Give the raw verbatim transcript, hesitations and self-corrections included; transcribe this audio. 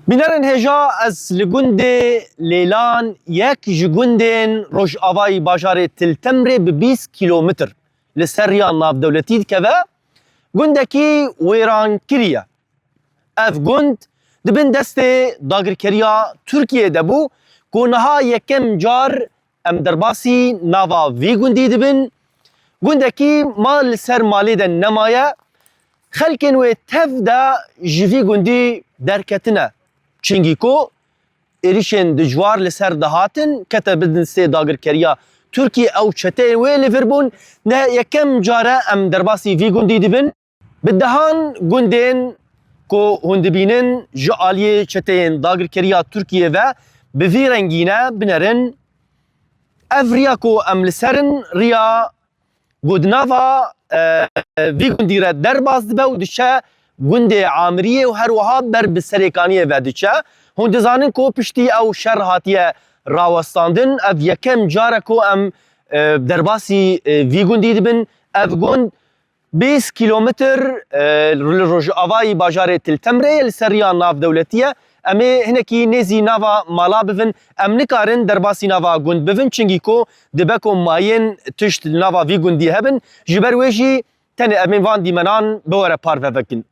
Bînerên hêja, ez li gundê Lêlan, yek ji gundên rojavayî bajarê Til Temrê bi bîst kîlometr li ser riya navdewletî dikeve, gundekî wêrankirî ye. Ev gund di bin destê dagirkeriya Tirkiyê de bû ku niha yekem car em derbasî nava vî gundî dibin. Gundekî mal li ser malê de nemaye. Xelkên wê tev de ji vî gundî derketine. Çingî ku êrîşên dijwar li ser dihatin, kete bin destê dagirkeriya Tirkiyê, ew çeteyên wê li vir bûn. Ne yekem car e em derbasî vî gundî dibin. Bi dehan gundên ku hûn dibînin ji aliyê çeteyên dagirkeriya Tirkiyê ve bi vî rengî ne, binerin. Ev riya ku em li ser in, riya ku di nava, e, vî gundî re derbas dibe û diçe gundê Amiriyê û her wiha ber bi Serêkaniyê ve diçe. Hûn dizanin ku piştî ew şer hatiye rawestandin, ev yekem car e ku em, e, derbasî, e, vî gundî dibin. Ev gund bîst kîlometr, e, li rojavayî bajarê Til Temrê ye, li ser riya navdewletî ye. Em ê hinekî nêzî nava mala bivin. Em nikarin derbasî nava gund bivin, çingî ku dibe ku mayên tişt li nava vî gundî hebin. Ji ber wê jî tenê em ê van dîmenan bi we re parve vekin.